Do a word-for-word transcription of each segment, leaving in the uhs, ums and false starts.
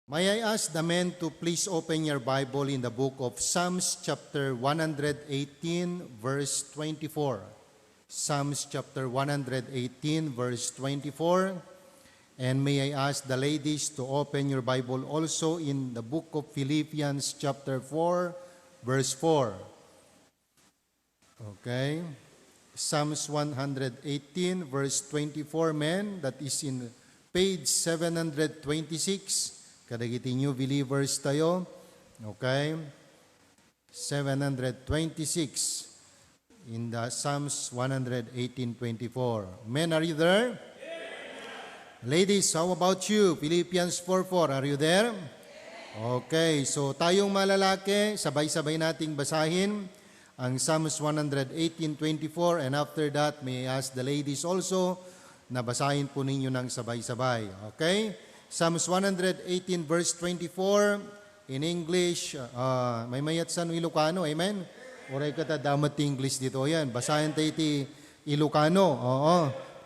May I ask the men to please open your Bible in the book of Psalms chapter one hundred eighteen, verse twenty-four. Psalms chapter one hundred eighteen, verse twenty-four. And may I ask the ladies to open your Bible also in the book of Philippians chapter four, verse four. Okay. Psalms one hundred eighteen, verse twenty-four, men, that is in page seven hundred twenty-six. Kadagiti new believers tayo. Okay. Seven hundred twenty-six in the Psalms one hundred eighteen twenty-four. Men, are you there? Ladies, how about you? Philippians four four, are you there? Okay, so tayong malalaki, sabay-sabay nating basahin ang Psalms one hundred eighteen twenty-four, and after that, may I ask the ladies also na basahin po ninyo ng sabay-sabay. Okay? Psalms one hundred eighteen verse twenty-four in English, ah, maymayat san Ilocano, amen? Uray ket adda met ti English ditoyen. Basahen tayo iti Ilocano, oo.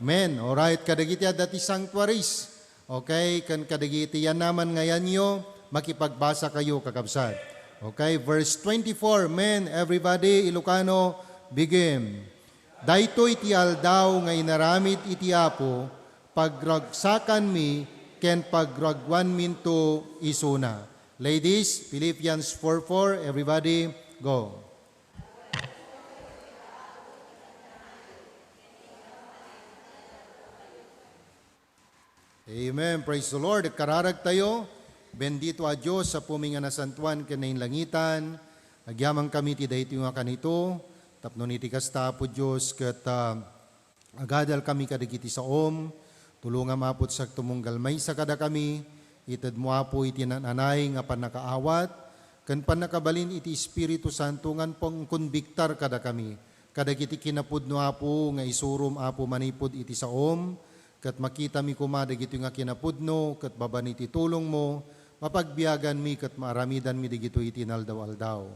Men, alright, kadagiti adda ti sanctuaries. Okay, ken kadagiti yanaman nga yanyo, makipagbasa kayo, kakabsat. Okay, verse twenty-four, men, everybody, Ilocano, begin. Daytoy ti aldaw nga inaramid iti Apo, pagragsakanmi ken pagraguanminto isuna. Ladies, Philippians four four, everybody, go. Amen. Praise the Lord. Kararag tayo. Bendito a Dios, Apomi nga nasantoan ken nainlangitan. Agyamankami ti daytoy nga kanito. Tapno iti kasta, Apo Dios, ket, ah, agadalkami kadagiti saom. Tulongam, Apo, ti tumunggal maysa kadakami. Itedmo, Apo, iti naan-anay nga pannakaawat ken pannakabalin iti Espiritu Santo nga pangkonbiktar kadakami kadagiti kinapudno, Apo, nga isurom, Apo, manipud iti saom, ket makitami koma dagitoy nga kinapudno, ket babaen iti tulongmo, mapagbiaganmi ket maaramidanmi dagitoy iti inaldaw-aldaw.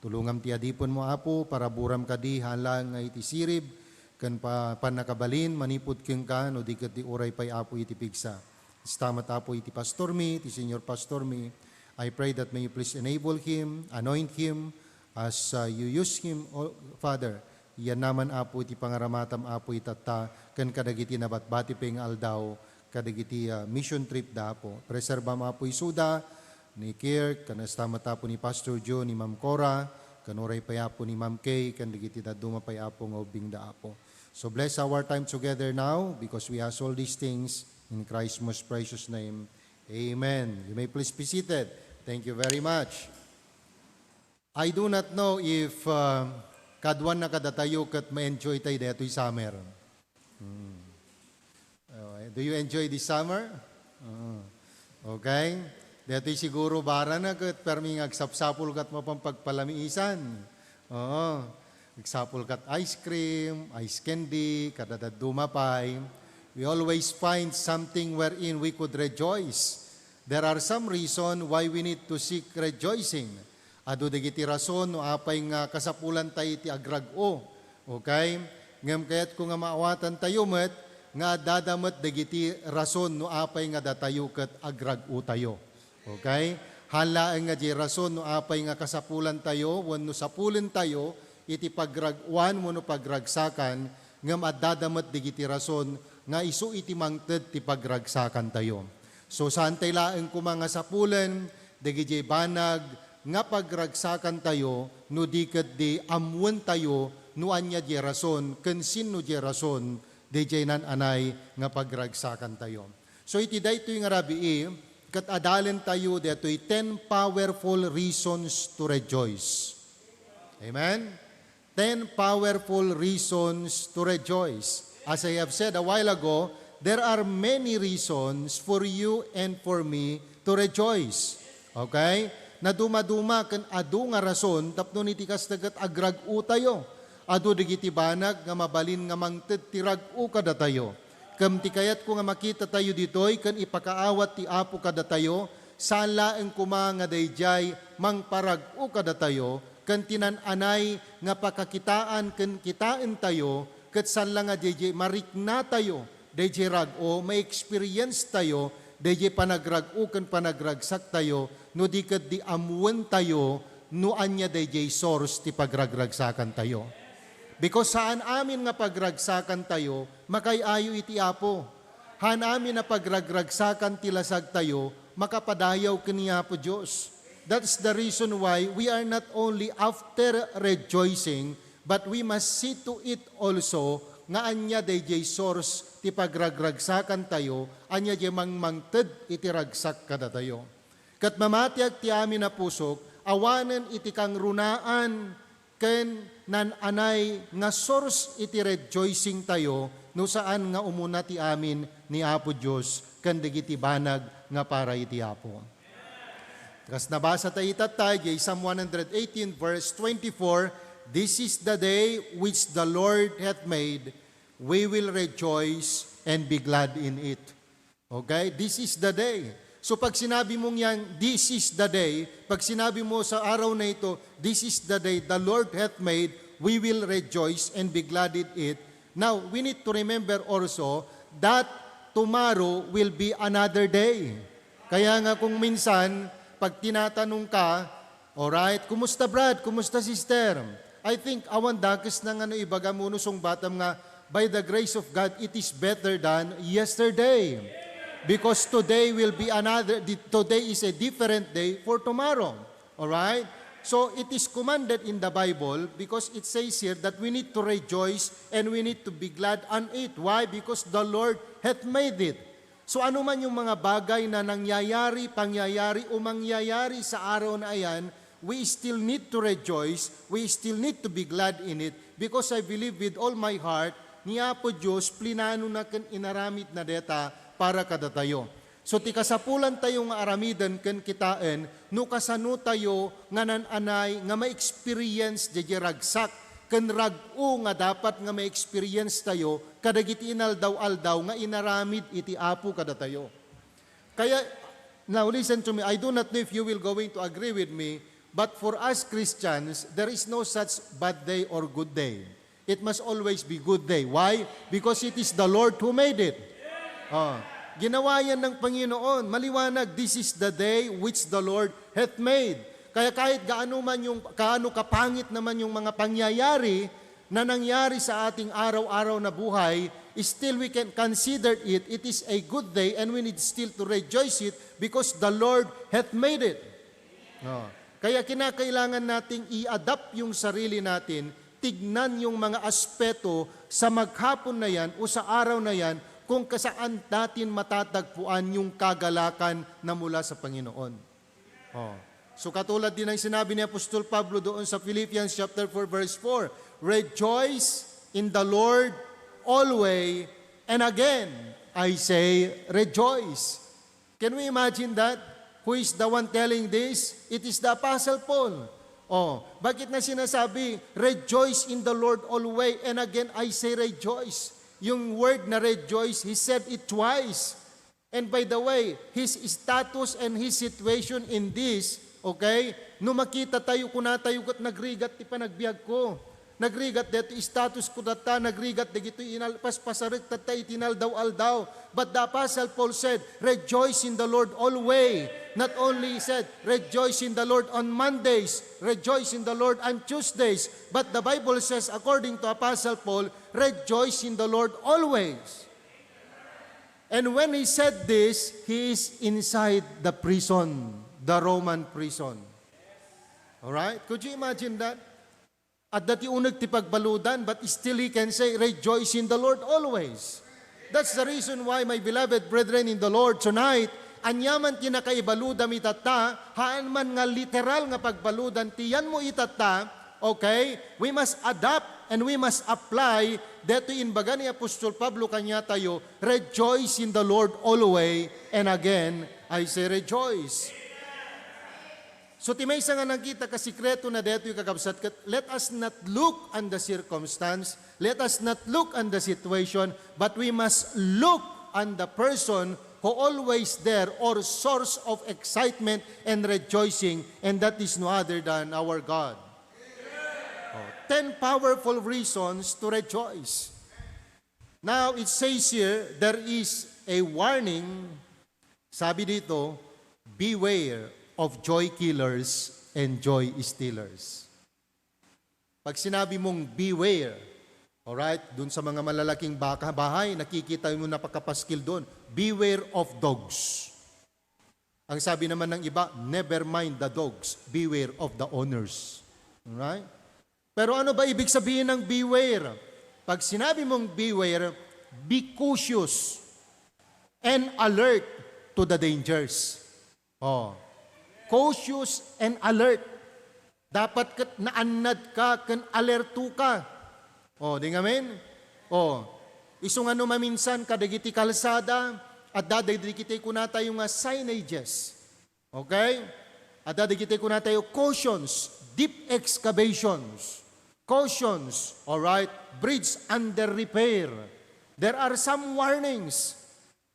Tulongam ti adipenmo, Apo, paraburam kadi, haan laeng nga iti sirib, ken pa-, pannakabalin, manipud kenka, no di ket di uray pay, Apo, iti pigsa. Kasta met, Apo, iti pastormi, iti senior pastormi. I pray that may you please enable him, anoint him, as, uh, you use him, oh, Father. Yanaman, Apo, iti pangaramatam, Apo, itatta, ken kadagiti nabatbati pay nga aldaw, kadagiti, uh, mission trip da, Apo. Preserbam, Apo, isuda, ni Kirk, ken kasta met, Apo, ni Pastor Joe, ni Ma'am Cora, ken uray pay, Apo, ni Ma'am Kay, ken dagiti dadduma pay, Apo, nga ubbingda, Apo. So bless our time together now, because we ask all these things in Christ's most precious name. Amen. You may please be seated. Thank you very much. I do not know if, uh, kaduana kadatayo ket ma-enjoy tayo daytoy summer. Hmm. Oh, do you enjoy this summer? Oo. Okay. Daytoy siguro barana ket permi nga agsapsapul ket mapan pagpalamiisan. Oo. Agsapul ket ice cream, ice candy, kada dadduma pay. We always find something wherein we could rejoice. There are some reason why we need to seek rejoicing. Adu dagiti rason no apay nga kasapulantayo iti agrag-o. Okay? Ngem kayatko nga maawatantayo met nga addada met dagiti rason no apay nga datayo ket agrag-otayo. Okay? Haan laeng nga diay rason no apay nga kasapulantayo wenno sapulentayo iti pagrag-oan wenno pagragsakan, ngem addada met dagiti rason nga isu iti mangted ti pagragsakantayo. So, saantay laeng koma nga sapulen dagiti banag nga pagragsakantayo no di ket di ammoentayo no ania diay rason ken sinno diay rason daydiay naan-anay nga pagragsakantayo. So, iti daytoy nga rabii, ket adalentayo daytoy ten powerful reasons to rejoice. Amen? Ten powerful reasons to rejoice. As I have said a while ago, there are many reasons for you and for me to rejoice. Okay? Nadumaduma ken adu nga rason tapno iti kasta ket agrag-otayo. Adu dagiti banag nga mabalin nga mangted ti rag-o kadatayo. Ken ti kayatko nga makitatayo ditoy ken ipakaawat ti Apo kadatayo, saan laeng koma nga daydiay mangparag-o kadatayo, ken ti naan-anay nga pakakitaan ken kitaentayo, ket saan la nga daydiay mariknatayo, daydiay rag-o, ma-experience tayo, dayjay panagrag-o ken panagragsaktayo, no di ketdi ammoentayo no ania dayjay source ti pagragragsakantayo. Because haan amin nga pagragsakantayo, makaay-ayo iti Apo. Haan amin a pagragragsakan ti lasagtayo, makapadayaw ken ni Apo Dios. That's the reason why we are not only after rejoicing, but we must see to it also nga ania dayjay source ti pagragragsakantayo, ania jay mangmangted iti ragsak kadatayo. Ket mamatiag ti amin a pusok, awanen iti kangrunaan ken nan-anay nga source iti rejoicing tayo no saan nga umuna ti amin ni Apo Dios ken dagiti banag nga para iti Apo. Kas nabasa ta itatta, jay Psalm one hundred eighteen verse twenty-four, "This is the day which the Lord hath made, we will rejoice and be glad in it." Okay? This is the day. So pag sinabi mong yan, "This is the day," pag sinabi mo sa araw na ito, "This is the day the Lord hath made, we will rejoice and be glad in it." Now, we need to remember also that tomorrow will be another day. Kaya nga kung minsan, pag tinatanong ka, "Alright, kumusta, Brad? Kumusta, sister?" I think awan dakes na nga no ibagam wenno sungbatam nga, "By the grace of God, it is better than yesterday." Because today will be another, di-, today is a different day for tomorrow. Alright? So, it is commanded in the Bible because it says here that we need to rejoice and we need to be glad on it. Why? Because the Lord hath made it. So, ano man yung mga bagay na nangyayari, pangyayari, o mangyayari sa araw na ayan, we still need to rejoice, we still need to be glad in it, because I believe with all my heart, ni Apo Dios, plinano na ken inaramid na deta para kadatayo. So, ti kasapulantayo nga aramiden ken kitaen, no kasanotayo nga nan-anay nga ma-experience daydiay ragsak ken rag-o nga dapat nga ma-experience tayo kadagiti inaldaw-aldaw nga inaramid iti Apo kadatayo. Kaya, now listen to me, I do not know if you will going to agree with me, but for us Christians, there is no such bad day or good day. It must always be good day. Why? Because it is the Lord who made it. Oh, ginawa yan ng Panginoon. Maliwanag, "This is the day which the Lord hath made." Kaya kahit gaano man yung, kaano kapangit naman yung mga pangyayari na nangyari sa ating araw-araw na buhay, still we can consider it, it is a good day, and we need still to rejoice it because the Lord hath made it. Oh. Kaya kinakailangan nating i-adapt yung sarili natin, tignan yung mga aspeto sa maghapon na yan o sa araw na yan kung kasaan natin matatagpuan yung kagalakan na mula sa Panginoon. Oh. So katulad din ng sinabi ni Apostol Pablo doon sa Philippians chapter four verse four, "Rejoice in the Lord always, and again I say rejoice." Can we imagine that? Who is the one telling this? It is the Apostle Paul. Oh, bakit na sinasabi, "Rejoice in the Lord always, and again I say rejoice"? Yung word na rejoice, he said it twice. And by the way, his status and his situation in this, okay? No makita tayo, kuna tayo ket nagrigat ti panagbiag ko. Nagrigat deti status ko tatta, nagrigat dagitoy inal-, paspasarek tatta iti inaldaw-aldaw. But the Apostle Paul said, "Rejoice in the Lord always." Not only he said, "Rejoice in the Lord on Mondays, rejoice in the Lord on Tuesdays." But the Bible says, according to Apostle Paul, "Rejoice in the Lord always." And when he said this, he is inside the prison, the Roman prison. All right? Could you imagine that? Adda ti uneg ti pagbaludan, but still he can say, "Rejoice in the Lord always." That's the reason why, my beloved brethren in the Lord, tonight, ania man ti nakaibaludam itatta, haan man nga literal nga pagbaludan ti yanmo itatta, okay? We must adapt and we must apply detoy imbaga ni Apostol Pablo kaniatayo, "Rejoice in the Lord always, and again, I say rejoice." So, ti maysa nga nangkitak a sikreto na detoy, kakabsat, ket let us not look on the circumstance, let us not look on the situation, but we must look on the person who always there or source of excitement and rejoicing, and that is no other than our God. Oh, ten powerful reasons to rejoice. Now, it says here, there is a warning. Sabi dito, "Beware of joy killers and joy stealers." Pag sinabi mong beware, alright, dun sa mga malalaking baka, bahay, nakikita mo napakapaskil doon. "Beware of dogs." Ang sabi naman ng iba, "Never mind the dogs, beware of the owners." Alright? Pero ano ba ibig sabihin ng beware? Pag sinabi mong beware, be cautious and alert to the dangers. Oh. Cautious and alert. Dapat ket naannad ka ken alerto ka. Oh, di ngamin? Oh. Isu nga no maminsan kadagiti kalsada, adda dagiti kunatayo nga signages. Okay? Adda dagiti kunatayo cautions, deep excavations, cautions, all right? Bridge under repair. There are some warnings.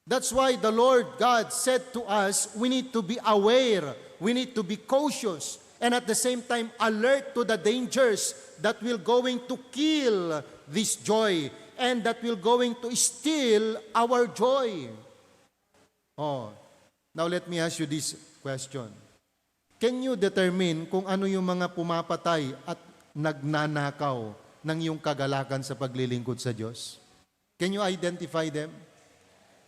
That's why the Lord God said to us, we need to be aware, we need to be cautious, and at the same time alert to the dangers that will going to kill this joy and that will going to steal our joy. Oh, now let me ask you this question. Can you determine kung ano yung mga pumapatay at nagnanakaw ng iyong kagalakan sa paglilingkod sa Diyos? Can you identify them?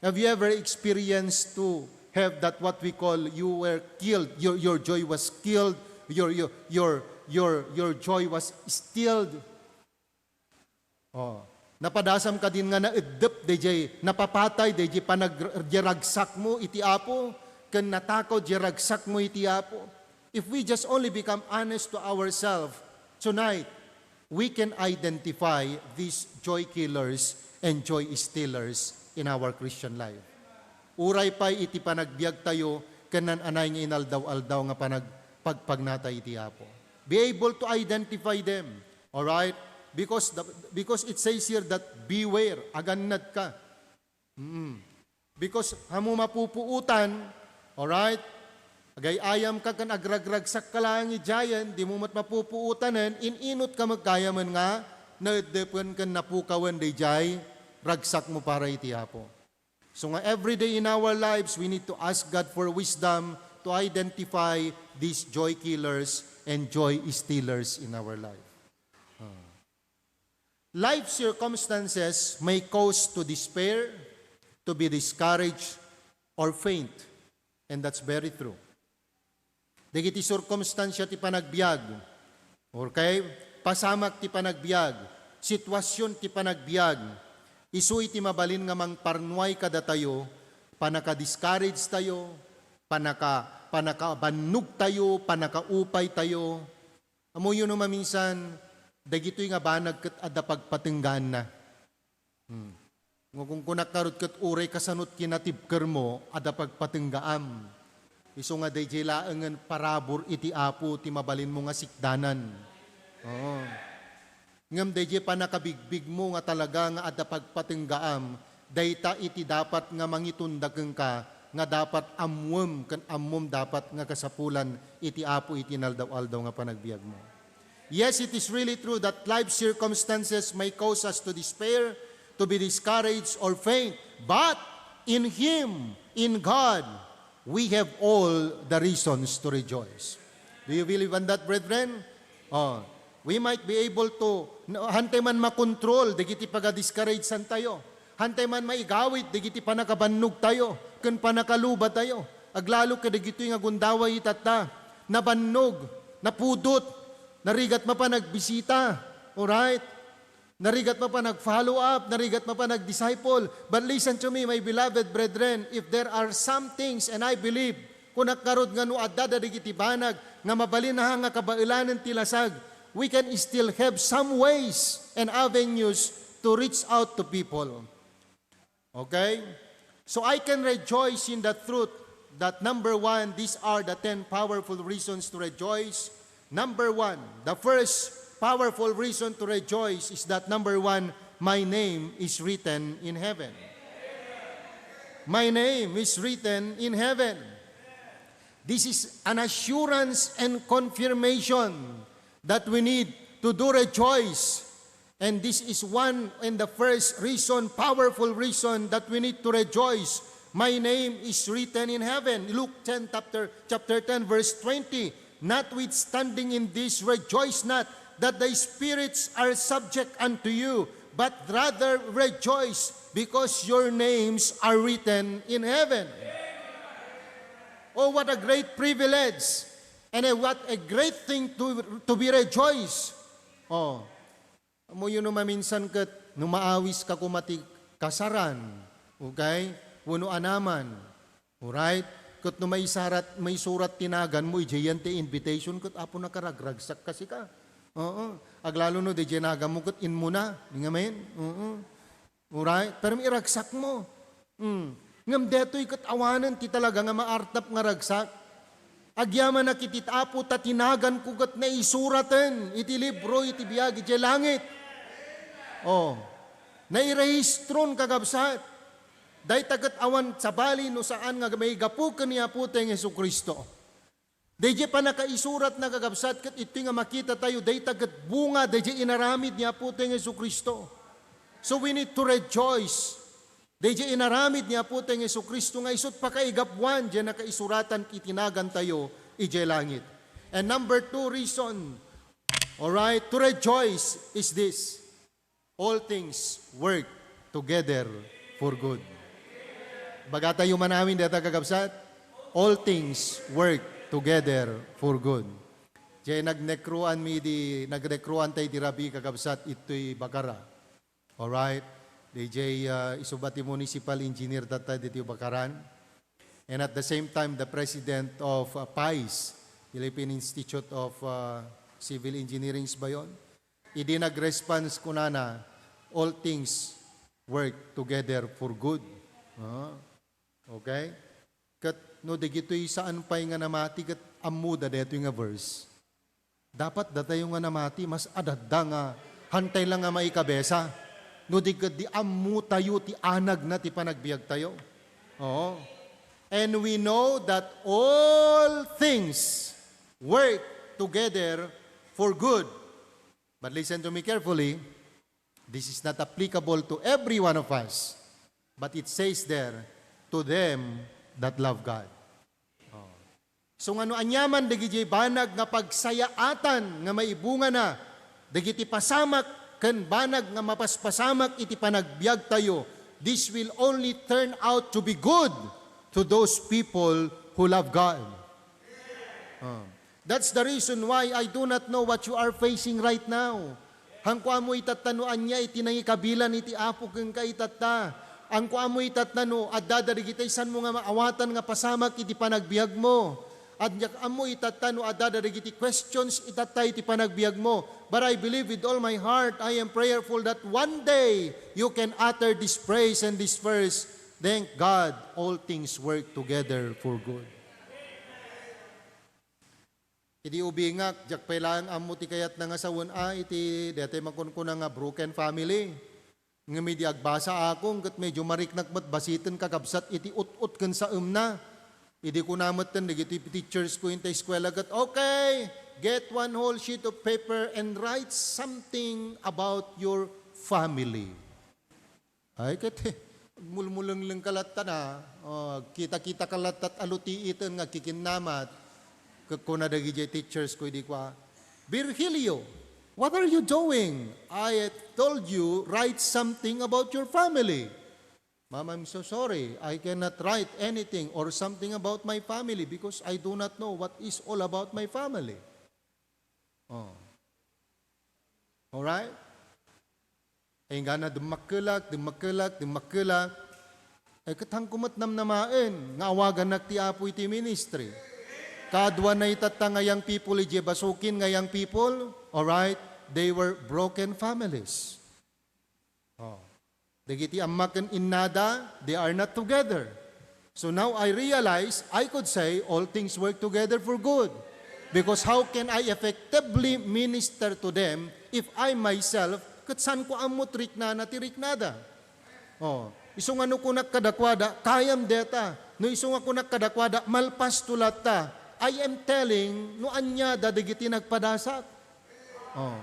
Have you ever experienced to have that what we call you were killed, your, your joy was killed, your, your, your, your, your joy was stilled? Oh. Napadasam kadin nga naeddep dayjay napapatay dayjay panag-, diay ragsakmo iti Apo, ken natakaw diay ragsakmo iti Apo. If we just only become honest to ourselves tonight, we can identify these joy killers and joy stealers in our Christian life. Uray pay iti panagbiagtayo ken naan-anay nga inaldaw-aldaw nga panagpagpagnata iti Apo. Be able to identify them. Alright? Because the, because it says here that beware, agannad ka. Mm. Because ammo mapupuotan, alright? Agay-ayam ka ken agragragsak ka laeng idiayen, dimo met mapupuotanen, in-inot ka met gayamen nga naeddepen ken napukawen dayjay ragsakmo para iti Apo. So nga every day in our lives, we need to ask God for wisdom to identify these joy killers and joy stealers in our life. Ah. Life circumstances may cause to despair, to be discouraged, or faint. And that's very true. Dagiti sirkumstansia ti panagbiag, okay? Pasamak ti panagbiag, sitwasion ti panagbiag, isu iti mabalin nga mangparnuay kadatayo, panaka-discourage tayo, panaka-, panakabannogtayo, panakaupaytayo. Ammoyo no maminsan, dagitoy nga banag ket adda pagpatenggaanna. Hmm. Nga kunkunak ngarud ket uray kasanot kinatibkermo, adda pagpatenggaam. Isu nga daydiay laengen parabur iti Apo ti mabalinmo nga sikdanan. Oo. Ngem daydiay pannakabigbigmo nga talaga nga adda pagpatenggaam, dayta iti dapat nga mangitunda kenka nga dapat ammuem ken ammom dapat nga kasapulan iti Apo iti inaldaw-aldaw nga panagbiagmo. Yes, it is really true that life circumstances may cause us to despair, to be discouraged, or faint. But in Him, in God, we have all the reasons to rejoice. Do you believe on that, brethren? Oh, we might be able to, no, hantay man makontrol dagiti paga-discourage-antayo. Hantay man maigawid dagiti pannakabannogtayo ken pannakalubatayo. Aglalo kadagitoy nga gundaway itatta. Nabannog, napudot, narigat mapan agbisita. Alright? Narigat mapan nag-follow up, narigat mapan nag-disciple. But listen to me, my beloved brethren, if there are some things, and I believe, kunak ngarud nga no adda dagiti banag nga mabalin a nga kabaelanen ti lasag, we can still have some ways and avenues to reach out to people. Okay? So I can rejoice in the truth that, number one, these are the ten powerful reasons to rejoice. Number one, the first powerful reason to rejoice is that, number one, my name is written in heaven. My name is written in heaven. This is an assurance and confirmation that we need to do rejoice. And this is one and the first reason, powerful reason that we need to rejoice. My name is written in heaven. Luke ten, chapter, chapter ten, verse twenty. Notwithstanding in this, rejoice not that the spirits are subject unto you, but rather rejoice because your names are written in heaven. Oh, what a great privilege and a, what a great thing to, to be rejoiced. Oh, Ammoyo no maminsan ket no maawiska koma ti kasaran, okay? Wenno anaman, alright? Ket no maisarat, maisurat ti naganmo idiay ti invitation ket Apo, nakaragragsakka sika. Oo. Aglalo no diay naganmo ket inmona. Amen? Oo. Alright? Pero iragsakmo. Mm. Ngem detoy ket awanen ti talaga nga maartap nga ragsak. Agyamanak iti Apo ta ti naganko ket naisuraten iti libro iti biag idiay langit. Oh. Nairehistron, kakabsat. Dayta ket awan sabali no saan nga maigapu ken ni Apotayo nga Jesu-Cristo. Daydiay pannakaisuratna, kakabsat, ket iti nga makitatayo, dayta ket bunga daydiay inaramid ni Apotayo nga Jesu-Cristo. So we need to rejoice. Daydiay inaramid ni Apotayo nga Jesu-Cristo nga isut' pakaigapuan diay nakaisuratan iti nagantayo idiay langit. And number two reason, alright, to rejoice is this. All things work together for good. Ibagatayo man amin dayta, kakabsat, all things work together for good. Diay nagnekroan mi di, nagnekroan tayo di rabii, kakabsat, itoy Bacara. Alright? Diay, ah, isuba ti municipal engineer tatta ditoy Bacaran. And at the same time, the president of, ah, PICE, Philippine Institute of, ah, Civil Engineering, Bayon. Idi nag-response, kunana, "All things work together for good." Ah, okay? Ket no dagitoy saan pay nga namati ket ammoda daytoy nga verse, dapat datayo nga namati, mas adda nga hantay la nga maikabesa. No di ket di ammotayo ti anagna ti panagbiagtayo. Oo. And we know that all things work together for good. But listen to me carefully. This is not applicable to every one of us. But it says there, "To them that love God." Oh. So, nga no aniaman dagiti banag nga pagsayaatan nga maibungana, dagiti pasamak ken banag nga mapaspasamak iti panagbiagtayo, this will only turn out to be good to those people who love God. Ah. That's the reason why I do not know what you are facing right now. Hanko ammo itatta no ania iti nangikabilan iti Apo kenka itatta. Hanko ammo itatta no adda dagiti sanmo nga maawatan nga pasamak iti panagbiagmo. Hanko ammo itatta no adda dagiti questions itatta iti panagbiagmo. But I believe with all my heart, I am prayerful that one day you can utter this praise and this verse, "Thank God, all things work together for good." Idi ubingak, diak pay laeng ammo ti kayatna nga sawen a iti daytoy makunkuna nga broken family. Ngem idi agbasa akon ket medyo mariknak met basiten, kakabsat, iti ut-ot ken saemna. Idi kuna metten dagiti teachers ko iti eskuela ket, "Okay, get one whole sheet of paper and write something about your family." Ay, ket, mulmulengleng ka latta na. O, kita-kita ka latta a lutiiten nga kikinnamat. Ket kuna dagiti teachers ko idi kua, "Virgilio, what are you doing? I told you, write something about your family." "Ma'am, I'm so sorry. I cannot write anything or something about my family because I do not know what is all about my family." Oh. Alright? Ay, inggana, dimmakkelak, dimmakkelak, dimmakkelak. Ay, ket hanko met namnamaen nga awagannak ti Apo iti ministry. Kaduana itatta nga young people, idiay Basukin nga young people, alright? They were broken families. Oh. Dagiti ammak ken innada, they are not together. So now I realize, I could say, all things work together for good. Because how can I effectively minister to them if I myself, ket saanko ammo ti riknana ti riknada? Oh, isu nga no kunak kadakuada, "Kayam deta." No isu nga kunak kadakuada, "Malpasto latta." I am telling no ania da dagiti nagpadasak. Oh.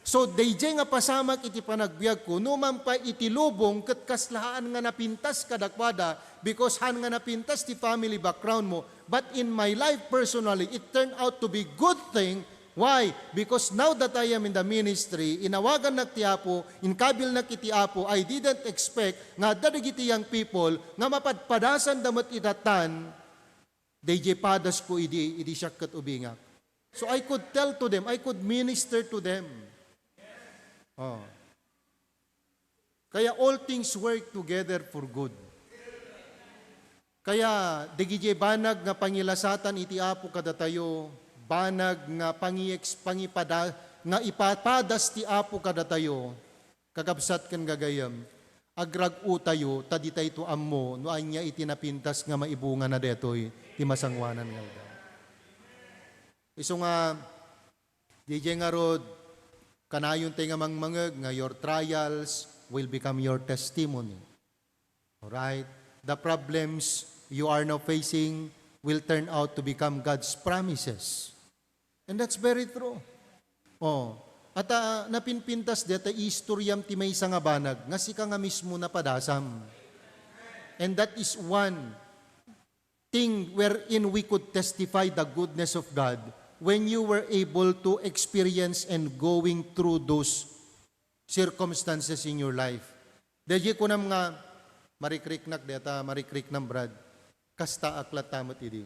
So, daydiay nga pasamak iti panagbiagko, no man pay iti lubong, ket kasla haan nga napintas kadakuada, because haan nga napintas ti family background mo. But in my life personally, it turned out to be good thing. Why? Because now that I am in the ministry, inawagannak ti Apo, inkabilnak iti Apo, I didn't expect nga adda dagiti young people nga mapadpadasanda met itatan, daydiay padasko idi, idi siak ket ubingak. So I could tell to them, I could minister to them. Oh. Kaya all things work together for good. Kaya, dagiti banag nga pangilasatan iti Apo kadatayo, banag nga pangi-, pangipada-, nga ipapadas ti Apo kadatayo, kakabsat ken gagayem, agrag-otayo, ta ditayto ammo no ania iti napintas nga maibungana daytoy ti masangoanan nga aldaw. Isu nga, daydiay ngarud, kanayon tay nga mangmangeg nga your trials will become your testimony. Alright? The problems you are now facing will turn out to become God's promises. And that's very true. Oh, at, ah, napinpintas deta istoryam ti maysa nga banag nga sika nga mismo napadasam. And that is one thing wherein we could testify the goodness of God when you were able to experience and going through those circumstances in your life. Daydiay kunam nga, marikriknak deta, marikriknam, Brad. Kasta ak latta met idi.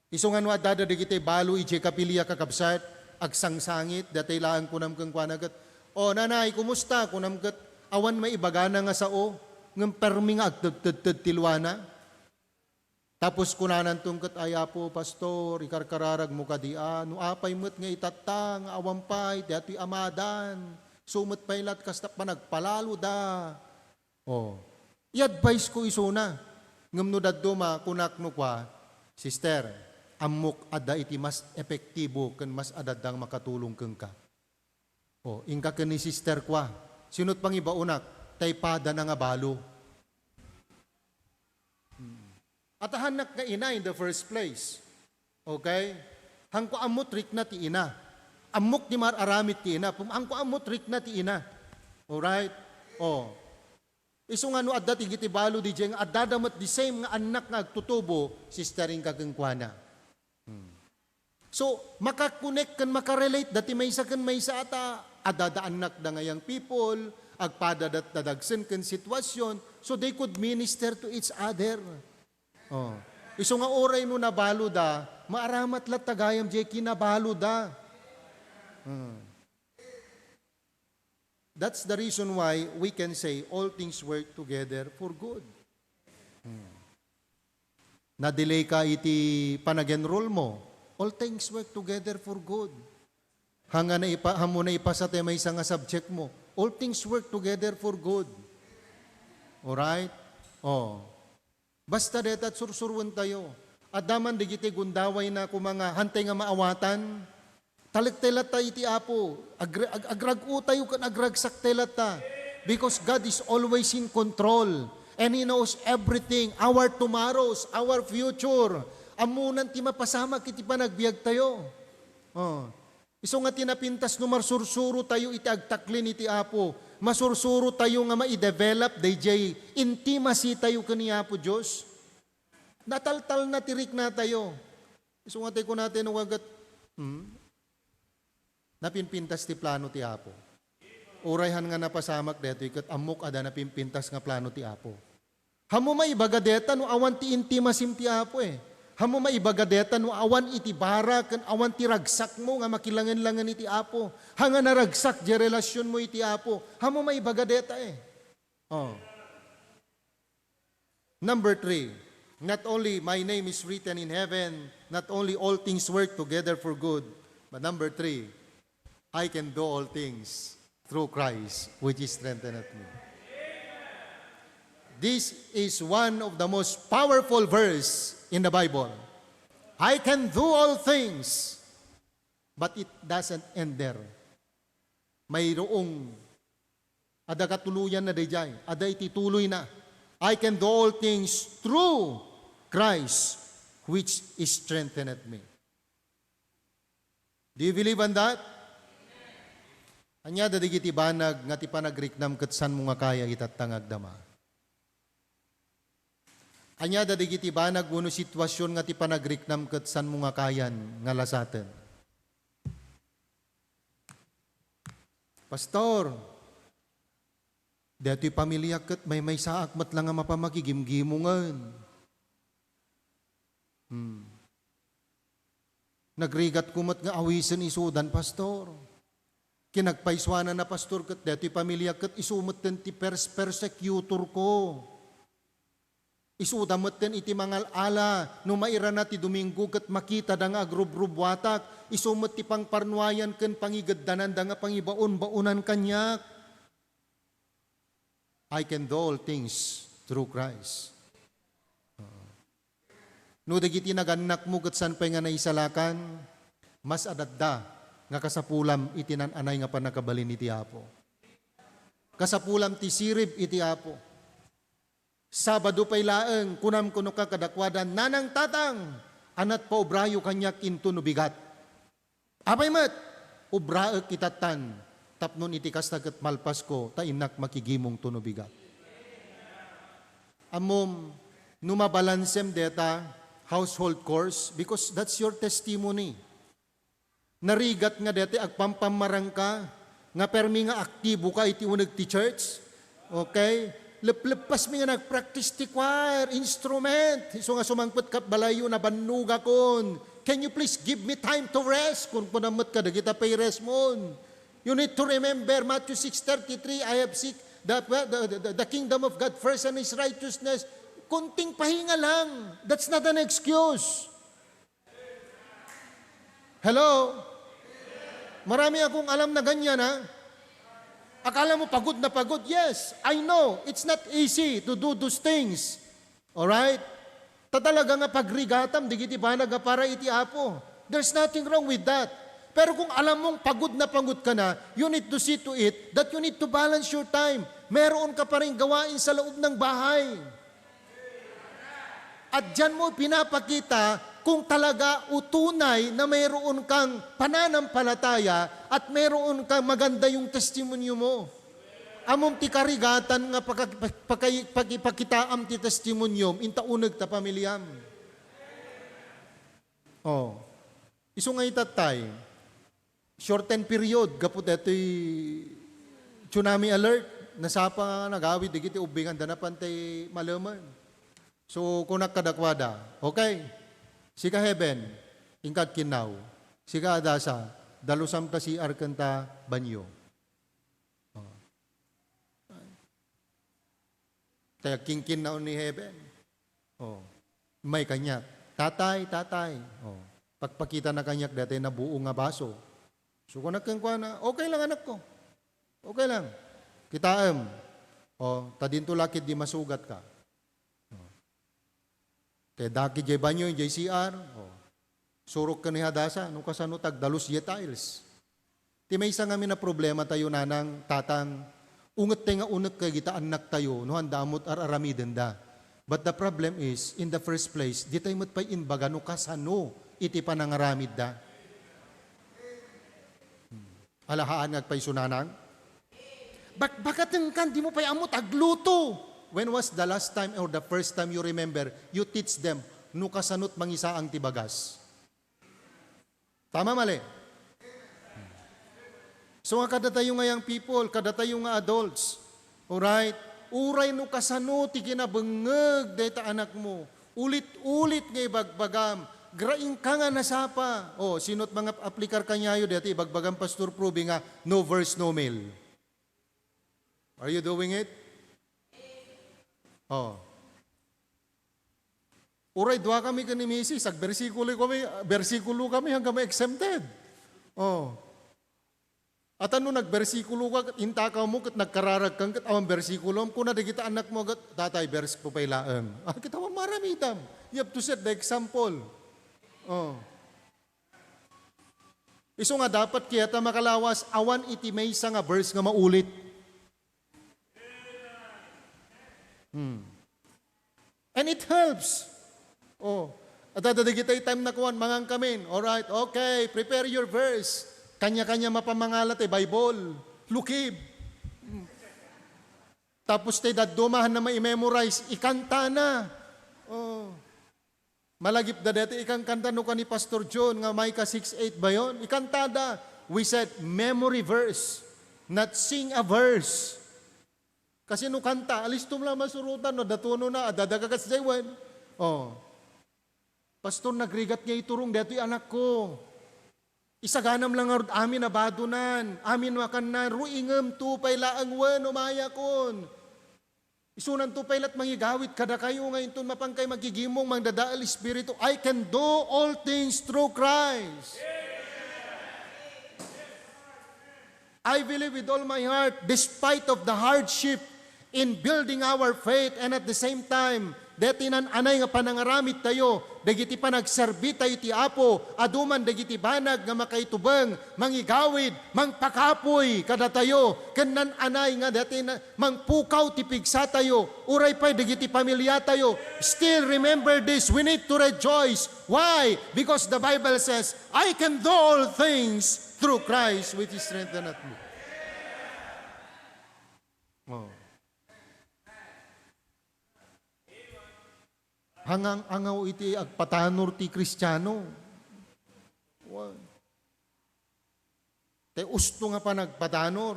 Isu nga no adda dagiti balo idiay kapilia, kakabsat, agsangsangit, datay laeng kunam kenkuana ket, "O, nanay, kumusta?" kunam ket, awan maibagana nga sao, ngem permi nga agtedtedted ti luana. Tapos kunananton ket, "Ay, Apo, Pastor, ikarkararagmo kadi a, no apay met nga itatta nga awan pay daytoy a madan, isu met pay lat kasta panagpalalo da." Oh, i-advise ko isuna. Ngem no dadduma, kunak no kua, "Sister, ammok adda iti mas epektibo ken mas adda nga makatulong kenka." Oh, inka ken ni sister kua, "Sino't pangibaonak? Tay padana nga balo." Hmm. At hannak nga ina in the first place. Okay? Hanko ammot rikna ti ina. Ammok ti mar-aramid ti ina. Pum-, hanko ammot rikna ti ina. Alright? Oh. Isu nga no adda ti giti balo didiay nga addada met the same nga annak nga agtutubo, sister, inka kenkuana. Hmm. So, maka-connect ken maka-relate da ti maysa ken maysa a ta, adda da annakda nga young people, agpadadat da dagsen ken sitwasyon, so they could minister to each other. Oh. Isu nga uray no nabalo da, maaramat latta gayam diay kinabalo da. Hmm. That's the reason why we can say all things work together for good. Hmm. Na-delay ka iti panag-enroll mo, all things work together for good. Hanga na ipa-, hamo na ipasa ti maysa nga subject mo, all things work together for good. Alright? Oh. Basta dayta, sursuruentayo. Adda man dagiti gundawayna koma nga hantay nga maawatan. Talektayo latta iti Apo. Agre-, ag-, agrag-otayo ken agragsaktayo latta. Because God is always in control. And He knows everything. Our tomorrows, our future. Ammonan ti mapasamak iti panagbiagtayo. Oh. Isu nga ti napintas no marsursurotayo iti agtaklin iti Apo, masursurotayo nga maidevelop daydiay intimacy tayo ken ni Apo Dios. Nataltalna ti riknatayo. Isu nga ti kunatayo no kagat, hmm? Napinpintas ti plano ti Apo. Uray han nga napasamak daytoy ket ammok adda napinpintas nga plano ti Apo. Hammo maibaga deta no awan ti intimacy-m ti Apo, eh. Hammo maibaga deta no awan iti bara ken awan ti ragsakmo nga makilangenlangen iti Apo. Hanga naragsak diay relasionmo iti Apo. Hammo maibaga deta, eh. Oh. Number three, not only my name is written in heaven, not only all things work together for good, but number three, I can do all things through Christ, which is strengtheneth me. This is one of the most powerful verse in the Bible. I can do all things, but it doesn't end there. Mayroong, adda katuloyan na daydiay, adda iti tuloy na. I can do all things through Christ, which is strengtheneth me. Do you believe on that? Ania dagiti banag nga ti panagriknam ket sanmo nga kaya itatta nga agdama? Ania dagiti banag wenno sitwasyon nga ti panagriknam ket sanmo nga kayan nga lasaten? Pastor, daytoy pamiliak ket maymaysaak met la nga mapan makigimgimongen. Hmm. Nagrigatko met nga awisen isudan, Pastor. Kinagpaysuananna, Pastor, ket daytoy pamiliak ket isu metten ti pers-, persecutorko. Isuda metten iti mangal-ala, no mairana ti Domingo ket makitada nga agrubrubuatak. Isu met ti pangparnuayan ken pangigeddananda nga pangibaon-baonan kaniak. I can do all things through Christ. No dagiti nagannakmo ket saan pay nga naisalakan, mas adda nga kasapulam iti naan-anay nga pannakabalin iti Apo. Kasapulam ti sirib iti Apo. Sabado pay laeng, kunam kuno ka kadakuada, "Nanang, Tatang, anat paubrayo kaniak intono bigat." Apay met, ubraek itattan, tapno iti kasta ket malpasko ta innak makigimong tono bigat. Ammom, no mabalansem deta household chores, because that's your testimony. Narigat nga deti agpampammarangka, nga permi nga aktibo ka iti uneg ti church. Okay? Lepleppasmi nga nagpractice ti choir, instrument. Isu nga sumangpet kat balayyo, nabannogakon. "Can you please give me time to rest?" Kunkunam met kadagita pay rest mon. You need to remember Matthew six thirty-three, "I have seek the, the, the, the kingdom of God first and His righteousness." Kunting pahinga lang. That's not an excuse. Hello? Marami akong alam na ganyan, ha? Akala mo pagod na pagod? Yes, I know. It's not easy to do those things. Alright? Ta talaga nga pagrigatam, digiti banag nga para iti Apo. There's nothing wrong with that. Pero kung alam mong pagod na pagod ka na, you need to see to it that you need to balance your time. Meron ka pa rin gawain sa loob ng bahay. At diyan mo pinapakita kung talaga o tunay na mayroon kang pananampalataya at mayroon kang maganda yung testimonyo mo. Ammom ti karigatan nga paka-, paka-, pakipakitaam ti testimonyom, inta uneg ta pamiliam. Oh. Isu nga itattay, shortened period, gapu detoy tsunami alert, nasapa nga nagawid dagiti ubbinganda napan tay malemen. So, kunak kadakuada, "Okay, sika Heaven, inka agkinnaw. Sika Adasa, dalusam ta C R ken ta banyo." Oh. Tay agkinkinnaw ni Heaven. Oh. May kaniak, "Tatay, tatay." Oh. Pakpakitana kaniak daytoy nabuo nga baso. So, kunak kenkuana, "Okay lang, anakko. Okay lang. Kitaem. Oh, ta dinto lakit di masugat ka." Oh. Kay daki jay banyo, jay C R, oh. Surok ken ni Hadasa, no kasano tagdalus jay tiles. Ti maysa ngamin a problema tayo, nanang, tatang, unget tay nga unek kay gita annak tayo, no handa amot ar-aramidenda. But the problem is, in the first place, di tay met pay imbaga no kasano iti panangaramidda. Hmm. Alahaan nga agpayso, nanang? Bak-, bakatengkan, di mo pay ammot agluto. When was the last time or the first time you remember, you teach them no kasanot mangisaang ti bagas? Tama, mali? So, nga kadatayo nga young people, kadatayo nga adults, alright? Uray no kasano ti kinabengngeg dayta anakmo, ulit-ulit nga ibagbagam, "Graingka nga nasapa." Oh, sino't mga aplikar kaniayo dayta ibagbagam, Pastor Proby, nga, "No verse, no mail"? Are you doing it? Oh. Uray dua kami ken ni misis, agbersikulo kami, bersikulo kami hanggang ma-exempted. Oh. At ano, nagbersikulo ka, ket intakaw mo, ket nagkararag kan, ket awan bersikulo, kuna dagita anak mo, ket, "Tatay, verse ko pay laeng." Ah, kita mo, maramidam. You have to set the example. Oh. Isu nga dapat kayat a makalawas, awan iti maysa nga verse nga maulit. Hmm. And it helps. Oh, adda dagitay time na kuan, mangan kamin. All right, okay, prepare your verse. Kanya-kanya mapamangala ti Bible. Lukib. Tapos ti dadduma, haanna mai-memorize, ikantana. Oh. Malagipda dayta ikankanta no kani Pastor John nga Micah six eight ba yon? Ikantada. We said memory verse, not sing a verse. Kasi no kanta, alistom la masurotan, no, adda tono na, adda daga kas jaywan. Oh. Pastor, nagrigat nga iturong daytoy anakko. Isaganam la ngarud amin a badonan, amin makannan, ruingem to pay laeng wen, umayakon. Isunanto pay la't mangigawid kadakayo nga inton mapankay magigimong mangdadael espiritu. I can do all things through Christ. I believe with all my heart, despite of the hardship in building our faith, and at the same time, deti nan-anay nga panangaramid tayo, dagiti panagserbi tayo ti Apo, adu man dagiti banag nga makaitubeng, mangigawid, mangpakapuy kadatayo, ken nan-anay nga deti na, mangpukaw ti pigsatayo, uray pay dagiti pamiliatayo. Still, remember this, we need to rejoice. Why? Because the Bible says, "I can do all things through Christ which strengtheneth me." Oh. Hangang-angaw iti agpatanor ti Kristiano. Wa-, Ti usto nga panagpatanor.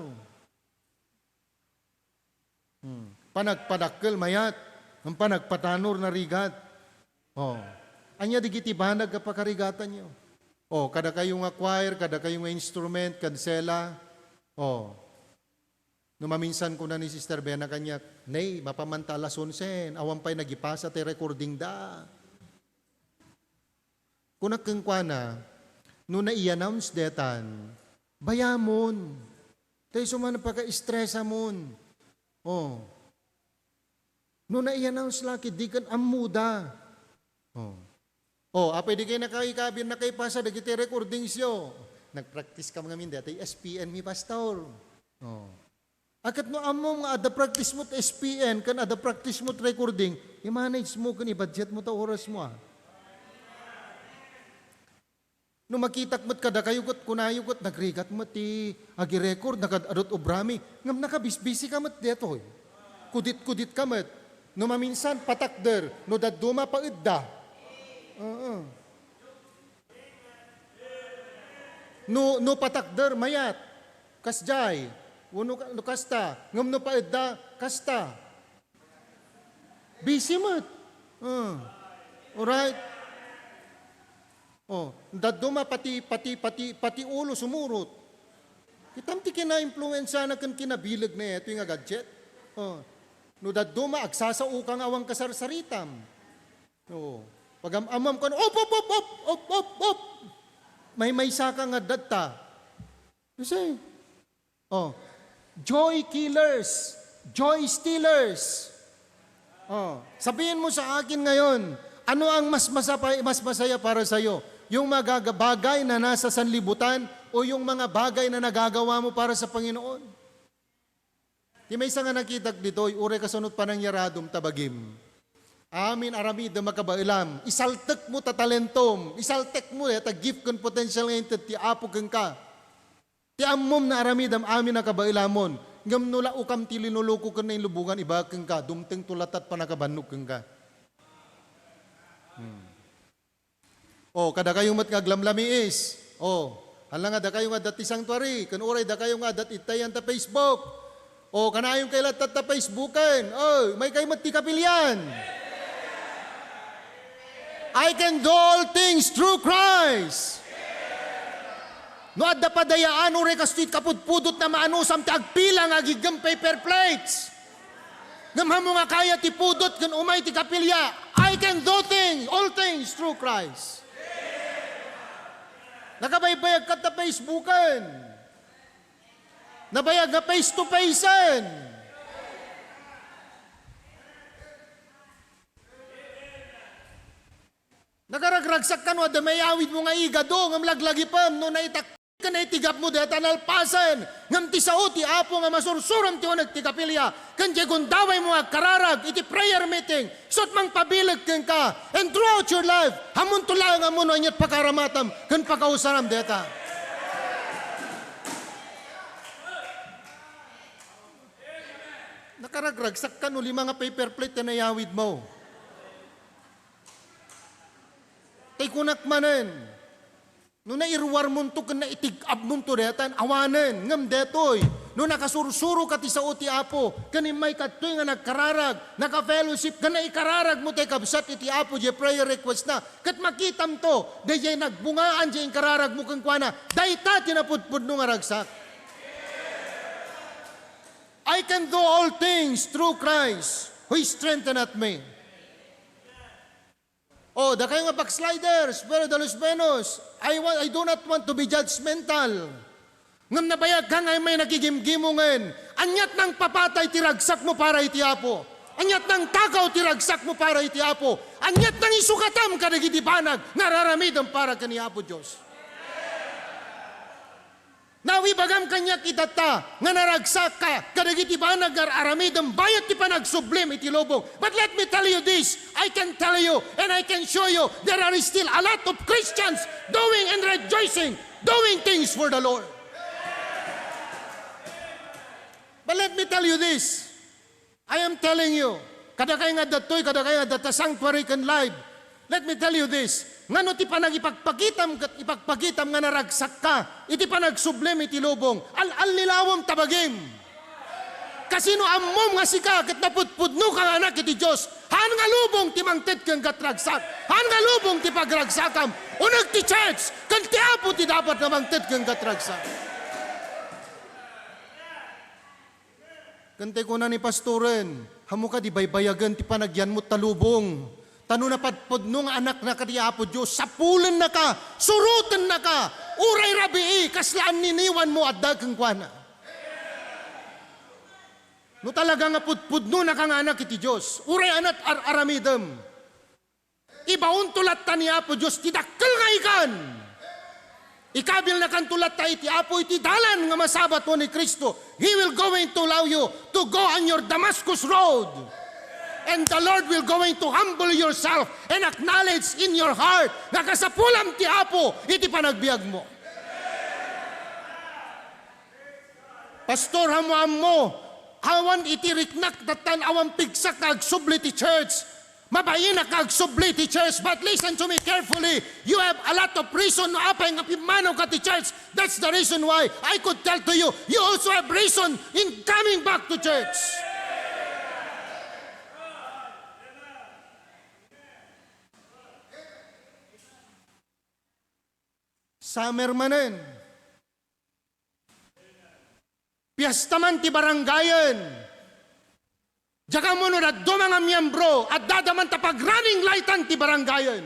Hmm. Panagpadakkel mayat, ngem panagpatanor narigat. Oh. Ania dagiti banag a pakarigatanyo? Oh, kadakayo nga choir, kadakayo nga instrument, kansela. Oh. No maminsan kuna ni Sister Bena kaniak, "Nay, mapan man ta alas onse, awan pay nagipasa ti recording da." Kunak kenkuana, "No nai-announce detan, bayamon. Ta isu man paka-stress-amon." Oh. No nai-announce la ket diken ammoda. Oh. Oh, apay di kayo nakaikabir, nakaipasa dagiti recordings yo. Nag-practice kam ngamin dayta S P N mi, Pastor. Oh. Ket no ammom nga adda practice mo ti S P N ken adda practice mo ti recording, i-manage mo ken i-budget mo ta oras mo, ah. No makitak met kadakayo ket kunayo ket nagrigat met ti agi-record, nakaad-adut obrami, ngem nakabisbisi ka met detoy. Kudit-kudit ka met. No maminsan, patakder. No dadduma, paedda. Oo. No, no patakder, mayat. Kasjay. Wenno ka-, no kasta. Ngem no paedda, kasta. Busy met. Ah. Alright? Oh, dadduma pati, pati, pati, pati ulo sumurot. Kitam ti kinainfluensiana ken kinabilegna itoy nga gadget. Oh. No dadduma, agsasao ka nga awan kasarsaritam. Oo. Pagam-amam ka, "Op, op, op, op, op, op, op." Maymaysa ka nga datta. You see? Oh. Joy killers, joy stealers. Oh, sabihin mo sa akin ngayon, ano ang mas masapay-, mas masaya para sa'yo? Yung mga bagay na nasa sanlibutan o yung mga bagay na nagagawa mo para sa Panginoon? Ti maysa nga nakitak ditoy, uray kasunod panangyaradom ta bagim. Amin aramid a makabaelam, isaltek mo ta talentom, isaltek mo, eh, ta gift ken potential nga inted ti Apo kenka. Ti ammom nga aramidem amin a kabaelamon, ngem no laukam ti linuluko ken nainlubogan, ibagak kenka, dumtengto latta ti pannakabannog kenka. Hmm. O, kadakayo met nga aglamlamiis. O, hala nga dakayo nga adda ti sanctuary, ken uray dakayo nga adda ti ittayan ta Facebook. O, kanayon kay latta ta Facebooken. O, may kay met ti kapilian. I can do all things through Christ. No adda padayaan, uray kastoy ti kapudpudot na maanusam ti agpila nga agiggem paper plates. Ngem ammo nga kaya ti pudot ken umay ti kapilia, I can do things, all things through Christ. Nakabaybayag ka ta Facebooken. Nabayag nga face to faceen. Nagaragragsak ka no adda mayawid mo nga igado ngem laglagipem no naitak ken naitigap mo dayta nalpasen ngem ti sao ti Apo nga masursurom ti uneg ti kapilia ken diay gundaway mo nga agkararag iti prayer meeting, isut' mangpabileg kenka, and throughout your life, ammonto laeng ammo no ania't pakaaramatam ken pakausanam dayta. Karagragsak ka no lima nga paper plate ti nayawidmo. Tay kunak manen, no nairuarmonto ken naitig-abmonto daytan, awanen, ngem detoy, no nakasursuro ka ti sao ti Apo, ken immay kadtoy nga nagkararag, naka-fellowship, ken naikararagmo tay kabsat iti Apo, diay prayer request na, ket makitamto, daydiay nagbungaan diay inkararagmo kenkuana, dayta ti napudpudno nga ragsak. I can do all things through Christ who strengtheneth me. Oh, dakayo nga backsliders, pero de los menos, I wa-, I do not want to be judgmental. Ngem nabayag ka nga immay nagigimgimongen, aniat nang papatay ti ragsakmo para iti Apo? Aniat nang takaw ti ragsakmo para iti Apo? Aniat nang isukatam kadagiti banag nga ar-aramidem para ken ni Apo Dios? Now, ibagam kaniak itatta nga naragsak ka kadagiti banag nga ar-aramidem bayat ti panagsublim iti lubong. But let me tell you this, I can tell you and I can show you there are still a lot of Christians doing and rejoicing, doing things for the Lord. But let me tell you this, I am telling you, kadakay nga adda toy, kadakay nga adda ta sanctuary ken live, let me tell you this, nga no ti panagipagpakitam ket ipagpakitam nga naragsak ka iti panagsublim iti lubong, al-allilawem ta bagim. Kasino ammom nga sika ket napudpudno ka nga anak iti Dios? Haan nga lubong ti mangted ken kat ragsak. Haan nga lubong ti pagragsakam. Uneg ti church, ken ti Apo ti dapat nga mangted ken kat ragsak. Ken tay kuna ni pastoren, "Ammo kadi baybayagen ti panagyanmo ta lubong. Ta no napudpudno nga anaknaka ti Apo Dios, sapulennaka, surotennaka, uray rabii, kasla anniniwanmo adda kenkuana." No talaga nga pudpudnonaka nga anak iti Dios, uray anat ar-aramidem. Ibaonto latta ni Apo Dios ti dakkel nga ikan. Ikabilnakanto latta iti Apo iti dalan nga masabatmo ni Cristo. He will going to allow you to go on your Damascus road. And the Lord will going to humble yourself and acknowledge in your heart nga kasapulam ti Apo iti panagbiagmo. Pastor, ammo-ammo, awan iti riknak dattan, awan pigsak nga agsubli ti church. Mabainak nga agsubli ti church, but listen to me carefully. You have a lot of reason no apay nga pimmanaw ka ti church. That's the reason why I could tell to you, you also have reason in coming back to church. Summer manen. Piesta man ti barangayen. Diak ammo no dadduma nga miyembro, addada man ta pag-running lightan ti barangayen.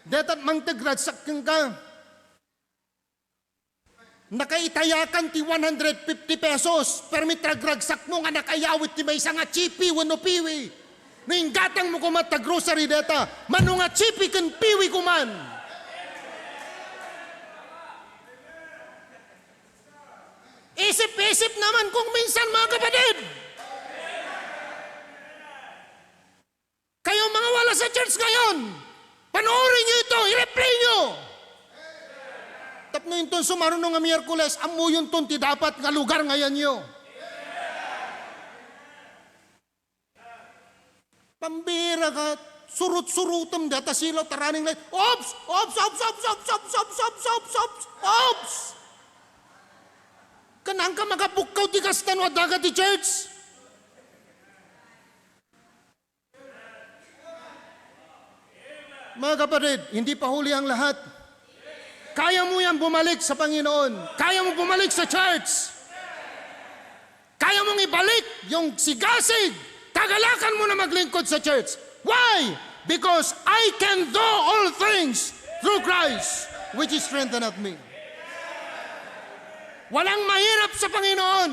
Dayta ti mangted ragsak kenka. Nakaitayakan ti one hundred fifty pesos, permi ti ragragsakmo nga nakayawid ti maysa nga chipi wenno piwi. No inggatangmo koma ta grocery dayta, mano nga chipi ken piwi koman. Isip-isip naman kung minsan, mga kapatid. Kayo mga wala sa church ngayon, panoorin niyo ito, i-replay niyo. Tapno inton sumaruno nga Miyerkules, ammuyonton ti dapat nga lugar nga ayanyo. Pambira ka, surut-surutem data silo ta running light. Ops! Ops! Ops! Ops! Ops! Ops! Ops! Ops! Ops! Kanang ka makapukkaw ti kasta no adda ka ti church. Mga kapatid, hindi pa huli ang lahat. Kaya mo yan bumalik sa Panginoon. Kaya mo bumalik sa church. Kaya mong ibalik yung sigasig. Kagalakan mo na maglingkod sa church. Why? Because I can do all things through Christ, which is strengtheneth me. Walang mahirap sa Panginoon.